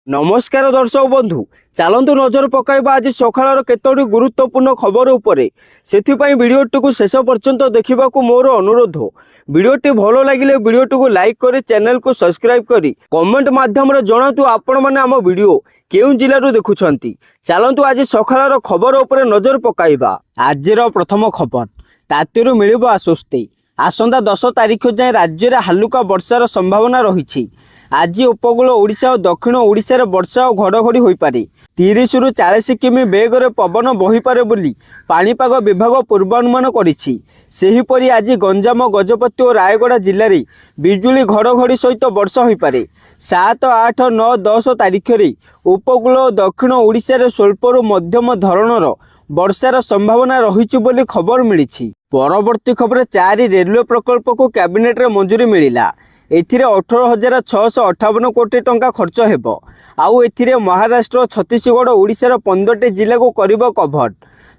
ନମସ୍କାର ଦର୍ଶକ ବନ୍ଧୁ, ଚାଲନ୍ତୁ ନଜର ପକାଇବା ଆଜି ସକାଳର କେତୋଟି ଗୁରୁତ୍ୱପୂର୍ଣ୍ଣ ଖବର ଉପରେ। ସେଥିପାଇଁ ଭିଡ଼ିଓଟିକୁ ଶେଷ ପର୍ଯ୍ୟନ୍ତ ଦେଖିବାକୁ ମୋର ଅନୁରୋଧ। ଭିଡ଼ିଓଟି ଭଲ ଲାଗିଲେ ଭିଡ଼ିଓଟିକୁ ଲାଇକ୍ କରି, ଚ୍ୟାନେଲକୁ ସବସ୍କ୍ରାଇବ୍ କରି କମେଣ୍ଟ ମାଧ୍ୟମରେ ଜଣାନ୍ତୁ ଆପଣମାନେ ଆମ ଭିଡ଼ିଓ କେଉଁ ଜିଲ୍ଲାରୁ ଦେଖୁଛନ୍ତି। ଚାଲନ୍ତୁ ଆଜି ସକାଳର ଖବର ଉପରେ ନଜର ପକାଇବା। ଆଜିର ପ୍ରଥମ ଖବର, ତାତିରୁ ମିଳିବ ଆଶ୍ୱସ୍ତି। ଆସନ୍ତା 10 ତାରିଖ ଯାଏଁ ରାଜ୍ୟରେ ହାଲୁକା ବର୍ଷାର ସମ୍ଭାବନା ରହିଛି। ଆଜି ଉପକୂଳ ଓଡ଼ିଶା ଓ ଦକ୍ଷିଣ ଓଡ଼ିଶାରେ ବର୍ଷା ଓ ଘଡ଼ଘଡ଼ି ହୋଇପାରେ। 30ରୁ 40 କିମି ବେଗରେ ପବନ ବହିପାରେ ବୋଲି ପାଣିପାଗ ବିଭାଗ ପୂର୍ବାନୁମାନ କରିଛି। ସେହିପରି ଆଜି ଗଞ୍ଜାମ, ଗଜପତି ଓ ରାୟଗଡ଼ା ଜିଲ୍ଲାରେ ବିଜୁଳି ଘଡ଼ଘଡ଼ି ସହିତ ବର୍ଷା ହୋଇପାରେ। 7, 8, 9, 10 ତାରିଖରେ ଉପକୂଳ ଓ ଦକ୍ଷିଣ ଓଡ଼ିଶାରେ ସ୍ୱଳ୍ପରୁ ମଧ୍ୟମ ଧରଣର ବର୍ଷାର ସମ୍ଭାବନା ରହିଛି ବୋଲି ଖବର ମିଳିଛି। ପରବର୍ତ୍ତୀ ଖବର, ଚାରି ରେଲୱେ ପ୍ରକଳ୍ପକୁ କ୍ୟାବିନେଟରେ ମଞ୍ଜୁରୀ ମିଳିଲା। ଏଥିରେ 18,658 କୋଟି ଟଙ୍କା ଖର୍ଚ୍ଚ ହେବ। ଆଉ ଏଥିରେ ମହାରାଷ୍ଟ୍ର, ଛତିଶଗଡ଼, ଓଡ଼ିଶାର 15ଟି ଜିଲ୍ଲାକୁ କରିବ କଭର।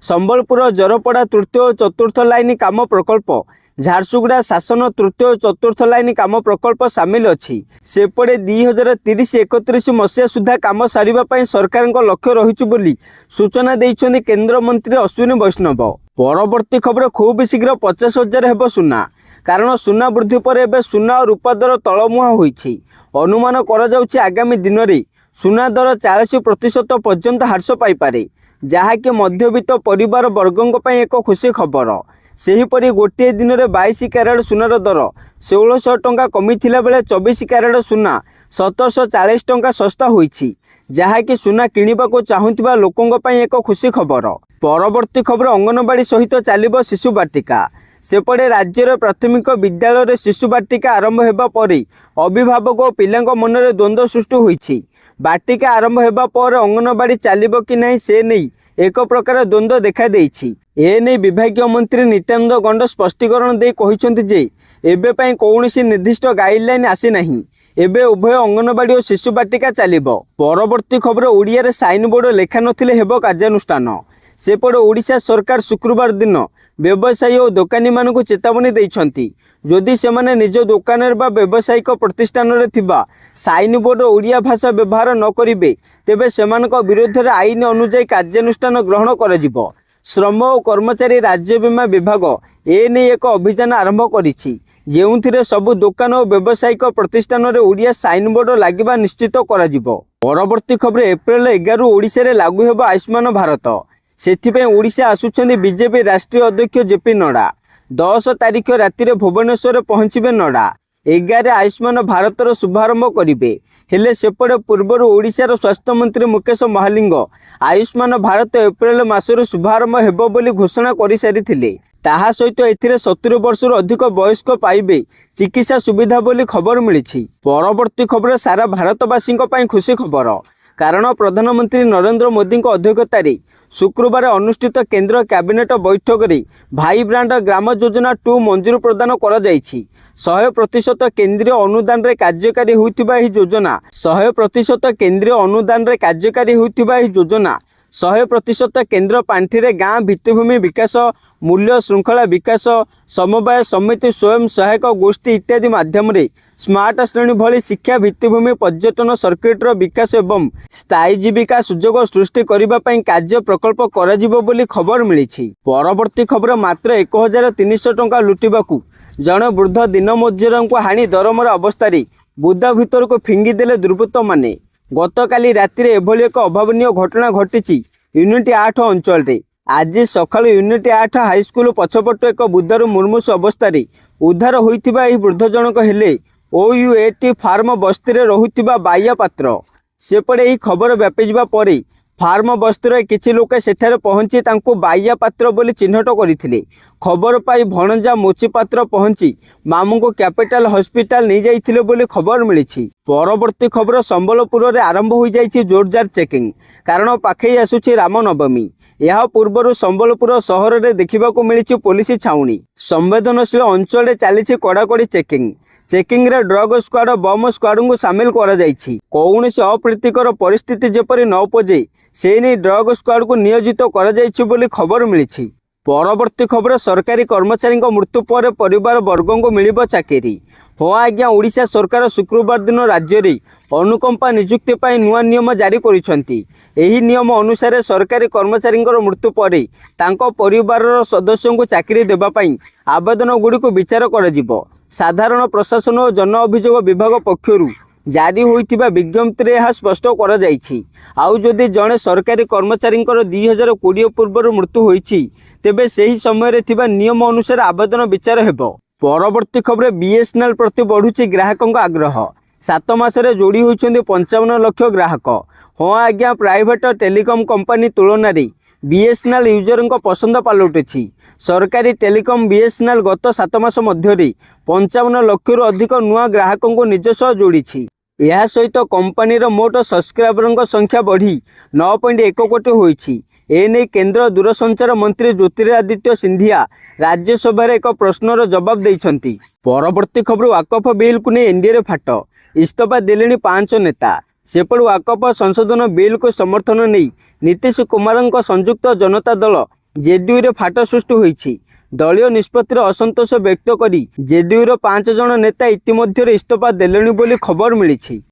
ସମ୍ବଲପୁର ଜରପଡ଼ା ତୃତୀୟ ଓ ଚତୁର୍ଥ ଲାଇନ୍ କାମ ପ୍ରକଳ୍ପ, ଝାରସୁଗୁଡ଼ା ଶାସନ ତୃତୀୟ ଓ ଚତୁର୍ଥ ଲାଇନ୍ କାମ ପ୍ରକଳ୍ପ ସାମିଲ ଅଛି। ସେପଟେ 2030-31 ମସିହା ସୁଦ୍ଧା କାମ ସାରିବା ପାଇଁ ସରକାରଙ୍କ ଲକ୍ଷ୍ୟ ରହିଛି ବୋଲି ସୂଚନା ଦେଇଛନ୍ତି କେନ୍ଦ୍ରମନ୍ତ୍ରୀ ଅଶ୍ୱିନୀ ବୈଷ୍ଣବ। ପରବର୍ତ୍ତୀ ଖବର, ଖୁବ୍ ଶୀଘ୍ର 50,000 ହେବ ସୁନା। କାରଣ ସୁନା ବୃଦ୍ଧି ପରେ ଏବେ ସୁନା ଓ ରୂପା ଦର ତଳମୁହାଁ ହୋଇଛି। ଅନୁମାନ କରାଯାଉଛି, ଆଗାମୀ ଦିନରେ ସୁନା ଦର 40% ପର୍ଯ୍ୟନ୍ତ ହ୍ରାସ ପାଇପାରେ, ଯାହାକି ମଧ୍ୟବିତ୍ତ ପରିବାର ବର୍ଗଙ୍କ ପାଇଁ ଏକ ଖୁସି ଖବର। ସେହିପରି ଗୋଟିଏ ଦିନରେ 22 କ୍ୟାରେଟ ସୁନାର ଦର 1600 ଟଙ୍କା କମିଥିଲା ବେଳେ 24 କ୍ୟାରେଟ ସୁନା 1740 ଟଙ୍କା ଶସ୍ତା ହୋଇଛି, ଯାହାକି ସୁନା କିଣିବାକୁ ଚାହୁଁଥିବା ଲୋକଙ୍କ ପାଇଁ ଏକ ଖୁସି ଖବର। ପରବର୍ତ୍ତୀ ଖବର, ଅଙ୍ଗନବାଡ଼ି ସହିତ ଚାଲିବ ଶିଶୁ ବାଟିକା। ସେପଟେ ରାଜ୍ୟର ପ୍ରାଥମିକ ବିଦ୍ୟାଳୟରେ ଶିଶୁ ବାଟିକା ଆରମ୍ଭ ହେବା ପରେ ଅଭିଭାବକ ଓ ପିଲାଙ୍କ ମନରେ ଦ୍ୱନ୍ଦ୍ୱ ସୃଷ୍ଟି ହୋଇଛି। ବାଟିକା ଆରମ୍ଭ ହେବା ପରେ ଅଙ୍ଗନବାଡ଼ି ଚାଲିବ କି ନାହିଁ, ସେ ନେଇ ଏକ ପ୍ରକାର ଦ୍ୱନ୍ଦ୍ୱ ଦେଖାଦେଇଛି। ଏ ନେଇ ବିଭାଗୀୟ ମନ୍ତ୍ରୀ ନିତ୍ୟାନନ୍ଦ ଗଣ୍ଡ ସ୍ପଷ୍ଟୀକରଣ ଦେଇ କହିଛନ୍ତି ଯେ ଏବେ ପାଇଁ କୌଣସି ନିର୍ଦ୍ଦିଷ୍ଟ ଗାଇଡଲାଇନ୍ ଆସିନାହିଁ। ଏବେ ଉଭୟ ଅଙ୍ଗନବାଡ଼ି ଓ ଶିଶୁ ବାଟିକା ଚାଲିବ। ପରବର୍ତ୍ତୀ ଖବର, ଓଡ଼ିଆରେ ସାଇନବୋର୍ଡ ଲେଖା ନଥିଲେ ହେବ କାର୍ଯ୍ୟାନୁଷ୍ଠାନ। ସେପଟେ ଓଡ଼ିଶା ସରକାର ଶୁକ୍ରବାର ଦିନ ବ୍ୟବସାୟୀ ଓ ଦୋକାନୀମାନଙ୍କୁ ଚେତାବନୀ ଦେଇଛନ୍ତି। ଯଦି ସେମାନେ ନିଜ ଦୋକାନରେ ବା ବ୍ୟବସାୟିକ ପ୍ରତିଷ୍ଠାନରେ ଥିବା ସାଇନବୋର୍ଡ ଓଡ଼ିଆ ଭାଷା ବ୍ୟବହାର ନ କରିବେ, ତେବେ ସେମାନଙ୍କ ବିରୁଦ୍ଧରେ ଆଇନ ଅନୁଯାୟୀ କାର୍ଯ୍ୟାନୁଷ୍ଠାନ ଗ୍ରହଣ କରାଯିବ। ଶ୍ରମ ଓ କର୍ମଚାରୀ ରାଜ୍ୟ ବୀମା ବିଭାଗ ଏ ନେଇ ଏକ ଅଭିଯାନ ଆରମ୍ଭ କରିଛି, ଯେଉଁଥିରେ ସବୁ ଦୋକାନ ଓ ବ୍ୟବସାୟିକ ପ୍ରତିଷ୍ଠାନରେ ଓଡ଼ିଆ ସାଇନବୋର୍ଡ ଲାଗିବା ନିଶ୍ଚିତ କରାଯିବ। ପରବର୍ତ୍ତୀ ଖବର, ଏପ୍ରିଲ 11ରୁ ଓଡ଼ିଶାରେ ଲାଗୁ ହେବ ଆୟୁଷ୍ମାନ ଭାରତ। ସେଥିପାଇଁ ଓଡ଼ିଶା ଆସୁଛନ୍ତି ବିଜେପି ରାଷ୍ଟ୍ରୀୟ ଅଧ୍ୟକ୍ଷ ଜେପି ନଡ୍ଡା। 10 ତାରିଖ ରାତିରେ ଭୁବନେଶ୍ୱରରେ ପହଞ୍ଚିବେ ନଡ୍ଡା। 11 ଆୟୁଷ୍ମାନ ଭାରତର ଶୁଭାରମ୍ଭ କରିବେ। ହେଲେ ସେପଟେ ପୂର୍ବରୁ ଓଡ଼ିଶାର ସ୍ୱାସ୍ଥ୍ୟମନ୍ତ୍ରୀ ମୁକେଶ ମହାଲିଙ୍ଗ ଆୟୁଷ୍ମାନ ଭାରତ ଏପ୍ରିଲ ମାସରୁ ଶୁଭାରମ୍ଭ ହେବ ବୋଲି ଘୋଷଣା କରିସାରିଥିଲେ। ତାହା ସହିତ ଏଥିରେ 70 ବର୍ଷରୁ ଅଧିକ ବୟସ୍କ ପାଇବେ ଚିକିତ୍ସା ସୁବିଧା ବୋଲି ଖବର ମିଳିଛି। ପରବର୍ତ୍ତୀ ଖବର, ସାରା ଭାରତବାସୀଙ୍କ ପାଇଁ ଖୁସି ଖବର। କାରଣ ପ୍ରଧାନମନ୍ତ୍ରୀ ନରେନ୍ଦ୍ର ମୋଦିଙ୍କ ଅଧ୍ୟକ୍ଷତାରେ ଶୁକ୍ରବାର ଅନୁଷ୍ଠିତ କେନ୍ଦ୍ର କ୍ୟାବିନେଟ ବୈଠକରେ ଭାଇବ୍ରାଣ୍ଟ ଗ୍ରାମ ଯୋଜନା 2 ମଞ୍ଜୁରୀ ପ୍ରଦାନ କରାଯାଇଛି। 100% କେନ୍ଦ୍ରୀୟ ଅନୁଦାନରେ କାର୍ଯ୍ୟକାରୀ ହେଉଥିବା ଏହି ଯୋଜନା 100% କେନ୍ଦ୍ରୀୟ ଅନୁଦାନରେ କାର୍ଯ୍ୟକାରୀ ହେଉଥିବା ଏହି ଯୋଜନା 100% କେନ୍ଦ୍ର ପାଣ୍ଠିରେ ଗାଁ ଭିତ୍ତିଭୂମି ବିକାଶ, ମୂଲ୍ୟ ଶୃଙ୍ଖଳା ବିକାଶ, ସମବାୟ ସମିତି, ସ୍ୱୟଂ ସହାୟକ ଗୋଷ୍ଠୀ ଇତ୍ୟାଦି ମାଧ୍ୟମରେ ସ୍ମାର୍ଟ ଶ୍ରେଣୀ ଭଳି ଶିକ୍ଷା ଭିତ୍ତିଭୂମି, ପର୍ଯ୍ୟଟନ ସର୍କିଟର ବିକାଶ ଏବଂ ସ୍ଥାୟୀ ଜୀବିକା ସୁଯୋଗ ସୃଷ୍ଟି କରିବା ପାଇଁ କାର୍ଯ୍ୟ ପ୍ରକଳ୍ପ କରାଯିବ ବୋଲି ଖବର ମିଳିଛି। ପରବର୍ତ୍ତୀ ଖବର, ମାତ୍ର 1300 ଟଙ୍କା ଲୁଟିବାକୁ ଜଣେ ବୃଦ୍ଧ ଦିନ ମଜୁରିଆଙ୍କୁ ହାଣି ଦରମରା ଅବସ୍ଥାରେ ବୁଦା ଭିତରକୁ ଫିଙ୍ଗିଦେଲେ ଦୁର୍ବୃତ୍ତମାନେ। ଗତକାଲି ରାତିରେ ଏଭଳି ଏକ ଅଭାବନୀୟ ଘଟଣା ଘଟିଛି ୟୁନିଟ୍ 8 ଅଞ୍ଚଳରେ। ଆଜି ସକାଳୁ ୟୁନିଟ୍ 8 ହାଇସ୍କୁଲ ପଛପଟୁ ଏକ ବୁଦାରୁ ମୁମୂର୍ଷୁ ଅବସ୍ଥାରେ ଉଦ୍ଧାର ହୋଇଥିବା ଏହି ବୃଦ୍ଧ ଜଣକ ହେଲେ ଓୟୁଏଟି ଫାର୍ମ ବସ୍ତିରେ ରହୁଥିବା ବାଇଆ ପାତ୍ର। ସେପଟେ ଏହି ଖବର ବ୍ୟାପିଯିବା ପରେ ଫାର୍ମ ବସ୍ତିର କିଛି ଲୋକ ସେଠାରେ ପହଞ୍ଚି ତାଙ୍କୁ ବାଇଆ ପାତ୍ର ବୋଲି ଚିହ୍ନଟ କରିଥିଲେ। ଖବର ପାଇ ଭଣଜା ମୋଚି ପାତ୍ର ପହଞ୍ଚି ମାମୁଙ୍କୁ କ୍ୟାପିଟାଲ ହସ୍ପିଟାଲ ନେଇଯାଇଥିଲେ ବୋଲି ଖବର ମିଳିଛି। ପରବର୍ତ୍ତୀ ଖବର, ସମ୍ବଲପୁରରେ ଆରମ୍ଭ ହୋଇଯାଇଛି ଜୋରଦାର ଚେକିଂ। କାରଣ ପାଖେଇ ଆସୁଛି ରାମନବମୀ। ଏହା ପୂର୍ବରୁ ସମ୍ବଲପୁର ସହରରେ ଦେଖିବାକୁ ମିଳିଛି ପୋଲିସ ଛାଉଣି। ସମ୍ବେଦନଶୀଳ ଅଞ୍ଚଳରେ ଚାଲିଛି କଡ଼ାକଡ଼ି ଚେକିଂ। ଚେକିଂରେ ଡ୍ରଗ ସ୍କ୍ୱାଡ, ବମ୍ ସ୍କ୍ୱାଡଙ୍କୁ ସାମିଲ କରାଯାଇଛି। କୌଣସି ଅପ୍ରୀତିକର ପରିସ୍ଥିତି ଯେପରି ନ ଉପୁଜେ, ସେ ନେଇ ଡ୍ରଗ ସ୍କ୍ୱାଡକୁ ନିୟୋଜିତ କରାଯାଇଛି ବୋଲି ଖବର ମିଳିଛି। ପରବର୍ତ୍ତୀ ଖବର, ସରକାରୀ କର୍ମଚାରୀଙ୍କ ମୃତ୍ୟୁ ପରେ ପରିବାର ବର୍ଗଙ୍କୁ ମିଳିବ ଚାକିରି। ହଁ ଆଜ୍ଞା, ଓଡ଼ିଶା ସରକାର ଶୁକ୍ରବାର ଦିନ ରାଜ୍ୟରେ ଅନୁକମ୍ପା ନିଯୁକ୍ତି ପାଇଁ ନୂଆ ନିୟମ ଜାରି କରିଛନ୍ତି। ଏହି ନିୟମ ଅନୁସାରେ ସରକାରୀ କର୍ମଚାରୀଙ୍କର ମୃତ୍ୟୁ ପରେ ତାଙ୍କ ପରିବାରର ସଦସ୍ୟଙ୍କୁ ଚାକିରି ଦେବା ପାଇଁ ଆବେଦନ ଗୁଡ଼ିକୁ ବିଚାର କରାଯିବ। ସାଧାରଣ ପ୍ରଶାସନ ଓ ଜନ ଅଭିଯୋଗ ବିଭାଗ ପକ୍ଷରୁ ଜାରି ହୋଇଥିବା ବିଜ୍ଞପ୍ତିରେ ଏହା ସ୍ପଷ୍ଟ କରାଯାଇଛି। ଆଉ ଯଦି ଜଣେ ସରକାରୀ କର୍ମଚାରୀଙ୍କର 2020 ପୂର୍ବରୁ ମୃତ୍ୟୁ ହୋଇଛି, ତେବେ ସେହି ସମୟରେ ଥିବା ନିୟମ ଅନୁସାରେ ଆବେଦନ ବିଚାର ହେବ। ପରବର୍ତ୍ତୀ ଖବର, ବିଏସ୍ଏନ୍ଏଲ୍ ପ୍ରତି ବଢ଼ୁଛି ଗ୍ରାହକଙ୍କ ଆଗ୍ରହ, 7 ମାସରେ ଯୋଡ଼ି ହୋଇଛନ୍ତି 55 ଲକ୍ଷ ଗ୍ରାହକ। ହଁ ଆଜ୍ଞା, ପ୍ରାଇଭେଟ ଟେଲିକମ୍ କମ୍ପାନୀ ତୁଳନାରେ ବିଏସ୍ଏନ୍ଏଲ୍ ୟୁଜରଙ୍କ ପସନ୍ଦ ପାଲଟୁଛି। ସରକାରୀ ଟେଲିକମ୍ ବିଏସ୍ଏନ୍ଏଲ୍ ଗତ 7 ମାସ ମଧ୍ୟରେ 55 ଲକ୍ଷରୁ ଅଧିକ ନୂଆ ଗ୍ରାହକଙ୍କୁ ନିଜ ସହ ଯୋଡ଼ିଛି। ଏହା ସହିତ କମ୍ପାନୀର ମୋଟ ସବସ୍କ୍ରାଇବରଙ୍କ ସଂଖ୍ୟା ବଢ଼ି 9.1 କୋଟି ହୋଇଛି। ଏନେଇ କେନ୍ଦ୍ର ଦୂରସଞ୍ଚାର ମନ୍ତ୍ରୀ ଜ୍ୟୋତିରାଦିତ୍ୟ ସିନ୍ଧିଆ ରାଜ୍ୟସଭାରେ ଏକ ପ୍ରଶ୍ନର ଜବାବ ଦେଇଛନ୍ତି। ପରବର୍ତ୍ତୀ ଖବର, ୱାକଫ ବିଲ୍କୁ ନେଇ ଏନ୍ଡିଏରେ ଫାଟ, ଇସ୍ତଫା ଦେଲେଣି ପାଞ୍ଚ ନେତା। ସେପଟେ ୱାକଫ ସଂଶୋଧନ ବିଲ୍କୁ ସମର୍ଥନ ନେଇ ନୀତିଶ କୁମାରଙ୍କ ସଂଯୁକ୍ତ ଜନତା ଦଳ ଜେଡିୟୁରେ ଫାଟ ସୃଷ୍ଟି ହୋଇଛି। ଦଳୀୟ ନିଷ୍ପତ୍ତିରେ ଅସନ୍ତୋଷ ବ୍ୟକ୍ତ କରି ଜେଡିୟୁର ପାଞ୍ଚ ଜଣ ନେତା ଇତିମଧ୍ୟରେ ଇସ୍ତଫା ଦେଲେଣି ବୋଲି ଖବର ମିଳିଛି।